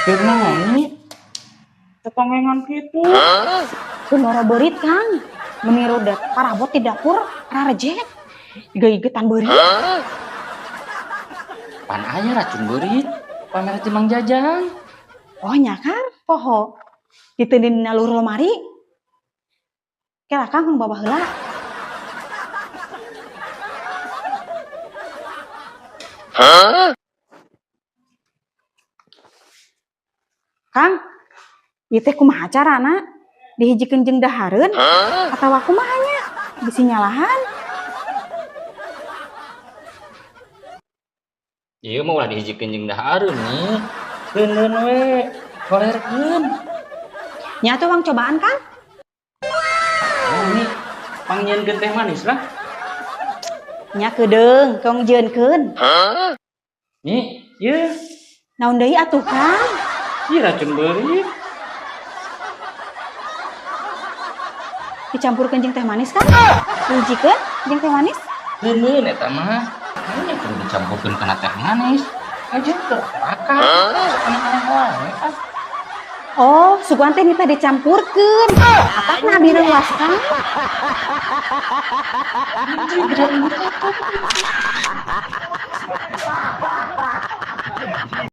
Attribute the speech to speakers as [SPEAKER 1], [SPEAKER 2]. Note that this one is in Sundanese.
[SPEAKER 1] Keur naon nih? Tetongengan kitu.
[SPEAKER 2] Kumoro beurit, Kang. Meni rodat parabot di dapur, rarejek. Iga-igetan beurit.
[SPEAKER 1] Pan aya racun beurit. Pamer ti Mang Jajang.
[SPEAKER 2] Oh nya Kang, poho. Diteundeun dina luhur lemari. Kela Kang bawa heula. Kang, ieu teh kumaha carana? Dihijikeun jeung dahareun atawa kumaha nya? Bisi nyalahan.
[SPEAKER 1] Ieu mah ulah dihijikeun jeung dahareun nih. Keuneun we, golerkeun.
[SPEAKER 2] Nya atuh wang cobaan, Kang.
[SPEAKER 1] Oh, ini pangnyieunkeun teh manis lah.
[SPEAKER 2] Nya keudeung, tong jieunkeun.
[SPEAKER 1] Nih, ieu.
[SPEAKER 2] Naon deui atuh, Kang?
[SPEAKER 1] Ieu racun beurit.
[SPEAKER 2] Dicampurkeun jeung teh manis, Kang? Dihijikeun jeung teh manis?
[SPEAKER 1] Keuneun eta mah. Nya kudu dicampurkeun kana teh manis. Aja teu akal. Aneh-aneh wae ah.
[SPEAKER 2] Oh, sugan teh minta dicampurkeun. Atakna abi reuas, Kang.
[SPEAKER 1] Anjing, gede.